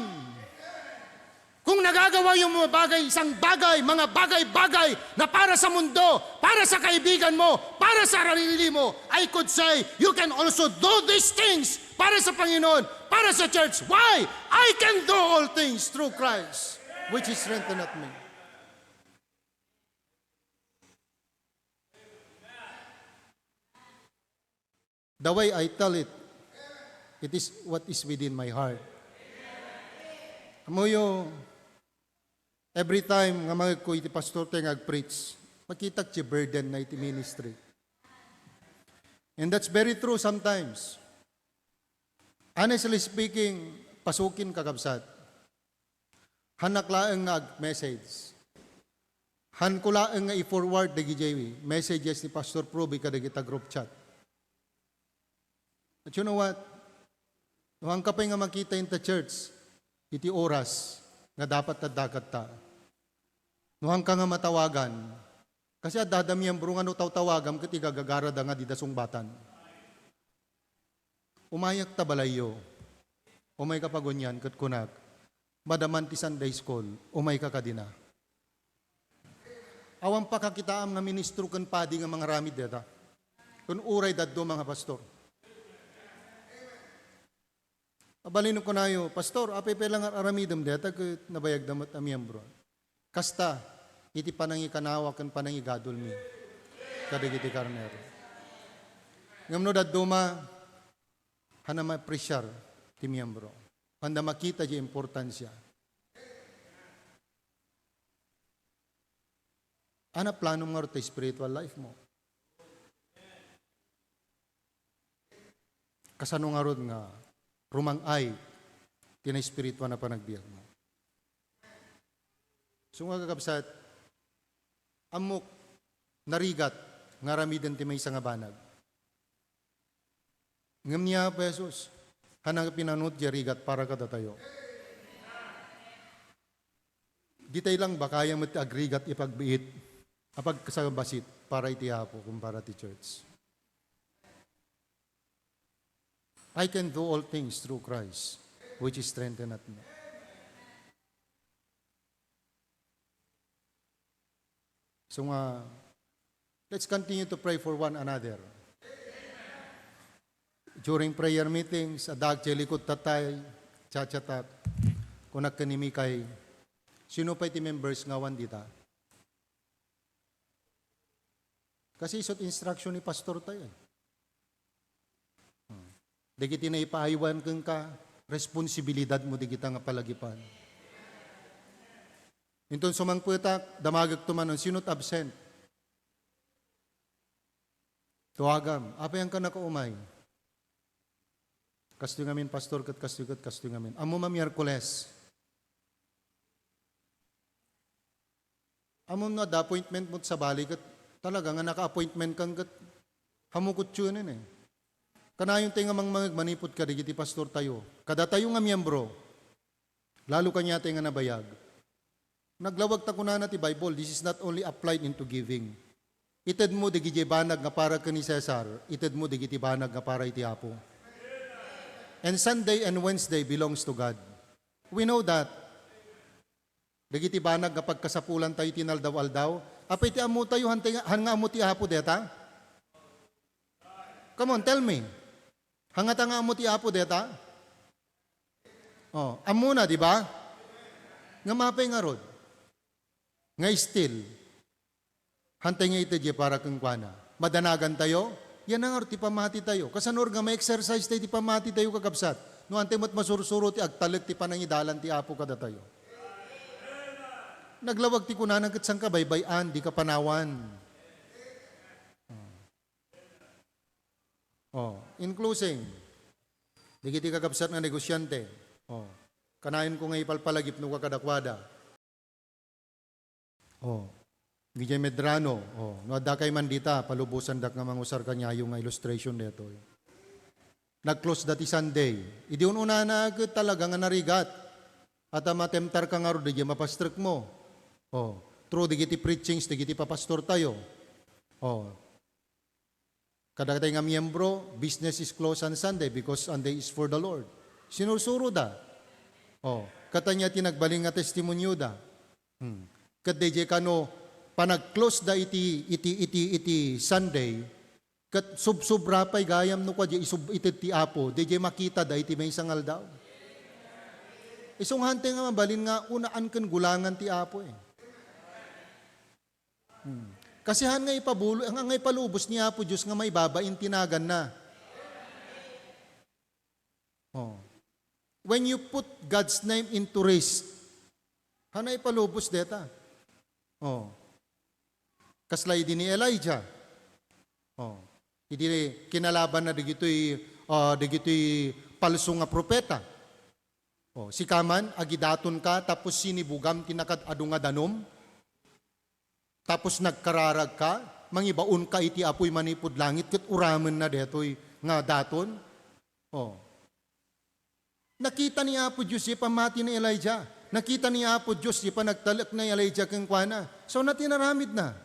Kung nagagawa yung mga bagay, isang bagay, mga bagay-bagay na para sa mundo, para sa kaibigan mo, para sa sarili mo, I could say, you can also do these things para sa Panginoon, para sa church. Why? I can do all things through Christ, which is strengtheneth me. The way I tell it, it is what is within my heart. Ammoyo, every time nga mangegko iti pastortayo nga agpreach, makitak ti burden na iti ministry. And that's very true sometimes. Honestly speaking, pasukin, kakabsat. Hannak laeng nga ag-message. Hanko laeng nga i-forward dagiti messages ni Pastor Proby kadagita group chat. But you know what? No, hanka pay nga makita in the church, iti oras nga dapat ta dakatta. No, hanka nga matawagan, kasi adda miyembro nga no tawtawagam ket igagagarada nga dida sungbatan. Umayak ta balayyo. Umayka pagunian ket kunak, "Madaman ti Sunday school, umayka kadina." Awan pakakitaam nga ministro ken padi nga mangaramid deta. Ken uray dadduma nga pastor. Abalin kunayo, "Pastor, apay pay la nga aramidem deta ket nabayagda met a miyembro?" Kasta iti panangikanawa ken panangigadulmi kadagiti karnero. Ngem no dadduma, hanna ma-appreciar ti miyembro. Hanna makita ti importansia. Hanna planom ngarud ti spiritual life mo. Kasano ngarud nga rumang-ay ti naespirituan a panagbiag mo? So nga, kakabsat, ammok narigat nga aramiden ti maysa nga banag. Ngem ni Apo Jesus, hanna pinanut ti rigat para kadatayo. Ditay lang ba kaya met ti agrigat ipagbiit a pagsabasit para iti Apo ken para ti church? "I can do all things through Christ, which strengtheneth me." So nga, let's continue to pray for one another. During prayer meetings, adda aglikod tatay, chachatak, kunak ken ni Mikay, "Sino pay ti members nga awan dita?" Kasi isut instruction ni pastor tayo, eh. Hmm. Dagiti naipaaywan kenka, responsibilidad mo dagita nga palagipan. Inton sumangpetak, damagekto manen, "Sino't absent?" Tuagam, "Apay, haanka nakaumay?" "Kastoy ngamin, Pastor, ket kastoy, ket kastoy ngamin." "Ammom a Miyerkules?" Ammom no adda appointment mo sabali ket talaga nga naka-appointment kan ket hamukot yun eh. Kanayon tayo nga mangmangeg manipud kadagiti pastor tayo. Kadatayo nga miyembro, lalo kaniatayo nga nabayag. Naglawag ta kunana ti Bible, this is not only applied into giving. Ited mo dagiti banag nga para ken ni Cesar, ited mo dagiti banag nga para iti Apo. And Sunday and Wednesday belongs to God. We know that. Dagiti banag nga pagkasapulan tayo ti inaldaw-aldaw. Apay ti ammo tayo, han, ti, han nga ammo ti Apo deta? Come on, tell me. Hangata nga ammo ti Apo deta? Oh, ammona, di ba? Nga mapay ngarud. Nga still, hantay nga iti di para kenkuana. Madanagan tayo, yan nga ti pamati tayo. Kasano nga ma-exercise tayo ti pamati tayo, kakabsat? No antay met masursuro ti agtalek ti panangidalan ti Apo kadatayo. Naglawag ti kunana ket sangkabaybay-an, di kapanawan. Oh, in closing, dagiti kakabsat nga negosyante, oh, kanayon ko nga ipalpalagipno kadakuada. Oh, idiay Medrano, oh, no adda kay man dita, palubosandak nga mangusar kaniayo nga illustration detoy. Nag-close da ti Sunday. Idi un-unana ket talaga nga narigat. Ata matemtar ka ngarud, di mapastrek mo. Oh, through dagiti preachings, dagiti papastor tayo. Oh, kadagitay nga miyembro, business is closed on Sunday because Sunday is for the Lord. Sinursuro da. Oh, katanya ti nagbalin nga testimonio da. Hmm. Ket daydiay kano panag-close da iti, iti, iti, iti Sunday, ket subsobra pay gayam no kadi isub-, ited ti Apo, daydiay makita da iti maysa nga aldaw. Isu nga hantay nga mabalin nga unaan ken gulangan ti Apo, eh. Hmm. Kasi han nga ipabulo-, nga, nga ipalubos ni Apo Dios nga maibabain ti naganna. Oh. When you put God's name into risk, hana ipalubos deta. Oh. Kasla idi ni Elijah. Oh. Idi kinalabanna dagitoy, ah, dagitoy palso nga propeta. Oh, sika man, agidatonka, tapos sinibugam ti nakaad-adu nga danum. Tapos nagkararagka, mangibaonka iti apuy manipud langit, ket uramenna daytoy nga daton. Oh. Nakita ni Apo Dios ti pammati ni Elijah. Nakita ni Apo Dios ti panagtalek ni Elijah kenkuana. So, na ti inaramidna.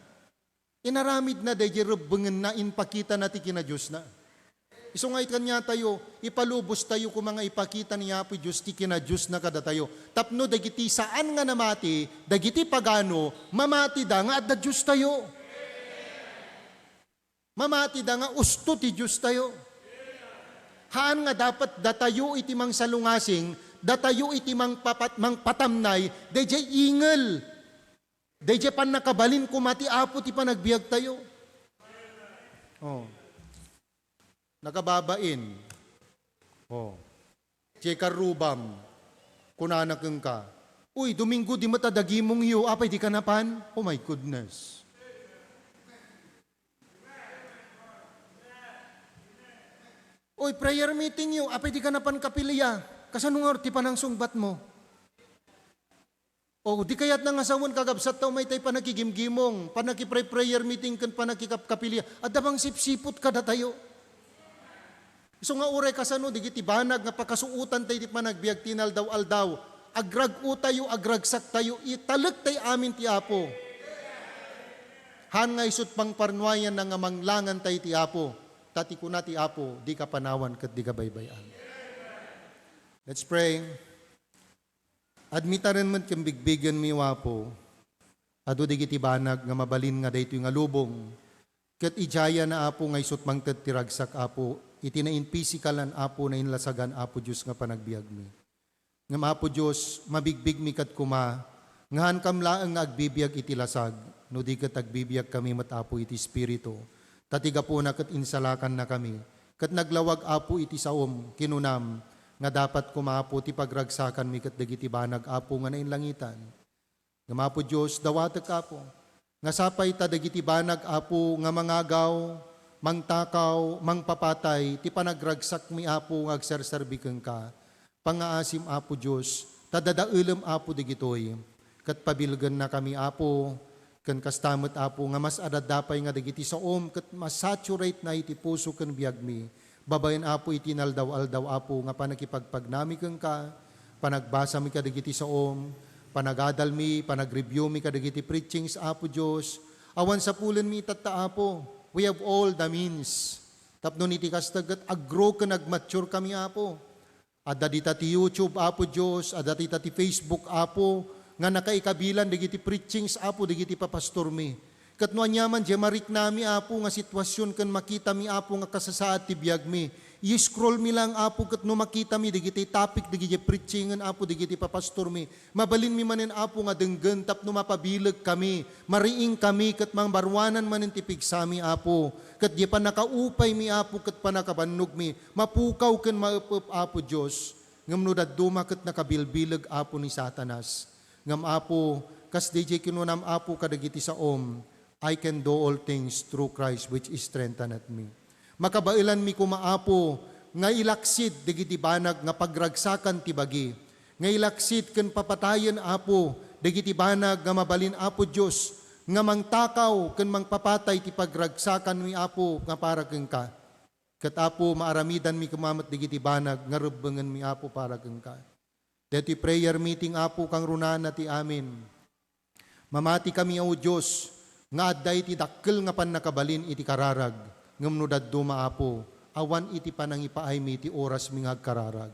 Inaramidna daydiay rebbengenna, impakitana ti kinadiosna. Isu nga kaniatayo, ipalubostayo koma nga ipakita ni Apo Dios ti kinadiosna kadatayo. Tapno dagiti saan nga namati, dagiti pagano, mamatida nga adda Diostayo. Mamatida nga usto ti Diostayo. Haan nga dapat datayo iti mangsalungasing, datayo iti mangpapat-, mangpatamnay, daydiay ingel. Daydiay pannakabalin koma ti Apo ti panagbiagtayo. Oh. Nakababain. Oh. Diay karrubam, kunana kenka, "Uy, Domingo, di met adda gimongyo, apay di ka napan?" Oh my goodness. "Uy, prayer meeting yo, apay di ka napan kapilia? Kasano nga ti panangsungbat mo?" O di kayat nga sawen, kagabsat, ta umay tay panakigimgimong, panakipray-prayer meeting ken panakikapkapilia, adda bang sipsipot kadatayo? Isu nga uray kasano, dagiti banag nga pakasuotan tay ti panagbiag ti inaldaw-aldaw, agrag-otayo, agragsaktayo, italek tay amin ti Apo. Haan nga isut' pangparnuayanna nga manglangan tay ti Apo, ta ti kuna ti Apo, di ka panawan ket di ka baybay-an. Let's pray. Admitaren met ken bigbigenmi, O Apo, adu dagiti banag nga mabalin nga daytoy nga lubong, ket idiayana, Apo, nga isut' mangted ti ragsak, Apo, iti nain-physicalan, Apo, nainlasagan, Apo Dios, nga panagbiagmi. Ngem, Apo Dios, mabigbigmi kad koma, nga haankam laeng nga agbibiag iti lasag, no di ket agbibiagkami met, Apo, iti Espiritu, ta ti gapuna ket insalakannakami, ket naglawag, Apo, iti saom, kinunam, nga dapat koma, Apo, ti pagragsakanmi ket dagiti banag, Apo, nga nainlangitan. Ngem, Apo Dios, dawatek, Apo, nga sapay ta dagiti banag, Apo, nga mangagaw, mangtakaw, mangpapatay, ti panagragsakmi, Apo, nga agserserbi kenka. Pangngaasim, Apo Dios, ta dadaelem, Apo, dagitoy. Ket pabilgennakami, Apo, ken kasta met, Apo, nga mas adda pay nga dagiti saom ket masaturate na iti puso ken biagmi. Babaen, Apo, iti inaldaw-aldaw, Apo, nga panakipagpagnami kenka, panagbasami kadagiti saom, panagadalmi, panagreviewmi kadagiti preachings, Apo Dios. Awan sapulenmi itatta, Apo. We have all the means. Tapno iti kasta ket aggrow ken agmature kami, Apo. Adda dita ti YouTube, Apo Dios, adda dita ti Facebook, Apo, nga nakaikabilan dagiti preachings, Apo, dagiti papastormi. Ket no aniaman diay mariknami, Apo, nga sitwasion ken makitami, Apo, nga kasasaad ti biagmi, i-scrollmi lang, Apo, ket no makitami dagiti topic dagiti preachingen, Apo, dagiti papastormi, mabalinmi manen, Apo, nga denggen tapno mapabilegkami, mariingkami, ket mangbaruanan manen ti pigsami, Apo, ket diay pannakaupaymi, Apo, ket pannakabannogmi, mapukaw ken maep-ep, Apo Dios. Ngem no dadduma ket nakabilbileg, Apo, ni Satanas. Ngem, Apo, kas daydiay kinunam, Apo, kadagiti saom, "I can do all things through Christ which strengtheneth me." Makabaelanmi koma, Apo, nga ilaksid dagiti banag nga pagragsakan ti bagi, nga ilaksid ken papatayen, Apo, dagiti banag nga mabalin, Apo Dios, nga mangtakaw ken mangpapatay ti pagragsakanmi, Apo, nga para kenka. Ket, Apo, maaramidanmi koma met dagiti banag nga rebbengenmi, Apo, para kenka. Daytoy prayer meeting, Apo, kangrunana ti amin. Mamatikami, O Dios, nga adda iti dakkel nga pannakabalin iti kararag, ngem no dadduma, Apo, awan iti panangipaaymi iti orasmi nga agkararag.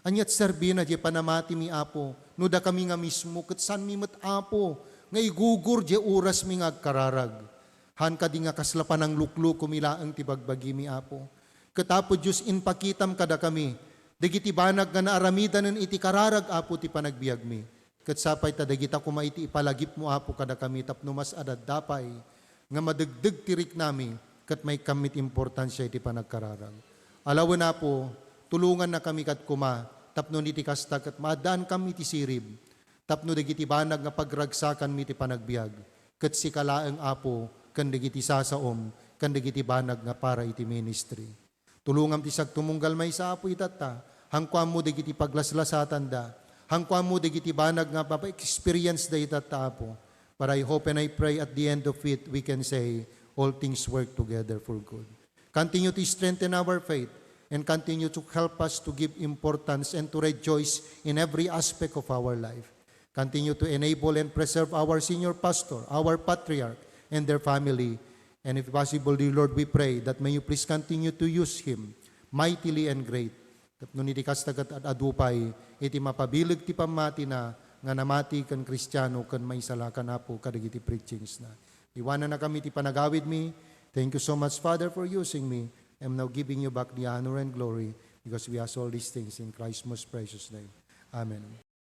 Ania't serbina diay panamatimi, Apo, no dakami nga mismo ket saanmi met, Apo, nga igugur diay orasmi nga agkararag? Haan kadi nga kasla panangluklukomi laeng ti bagbagimi, Apo? Ket, Apo Dios, impakitam kadakami dagiti banag nga naaramidanen iti kararag, Apo, ti panagbiagmi. Ket sapay ta dagita koma iti ipalagipmo, Apo, kadakami tapno mas adda pay nga madegdeg ti riknami ket maikkan met ti importansia iti panagkararag. Alawen, Apo, tulongannakami kad koma Tapno iti kasta ket maaddaankam iti sirib, tapno dagiti banag nga pagragsakanmi iti panagbiag, ket sika laeng, Apo, ken dagiti sasaom, ken dagiti banag nga para iti ministry. Tulongam ti sagtumunggal maysa, Apo, itatta. Hankuammo dagiti paglaslasatanda. Hankuammo dagiti banag nga mapa-experience da itatta, Apo. But I hope and I pray at the end of it, we can say, all things work together for good. Continue to strengthen our faith and continue to help us to give importance and to rejoice in every aspect of our life. Continue to enable and preserve our senior pastor, our patriarch, and their family. And if possible, dear Lord, we pray that may you please continue to use him mightily and great. Tapno iti kasta ket ad-adu pay iti mapabileg ti pammatina nga namati ken Kristiano ken maisalakan, Apo, kadagiti preachingsna. Iwanannakami ti panagawidmi. Thank you so much, Father, for using me. I'm now giving you back the honor and glory because we ask all these things in Christ's most precious name. Amen.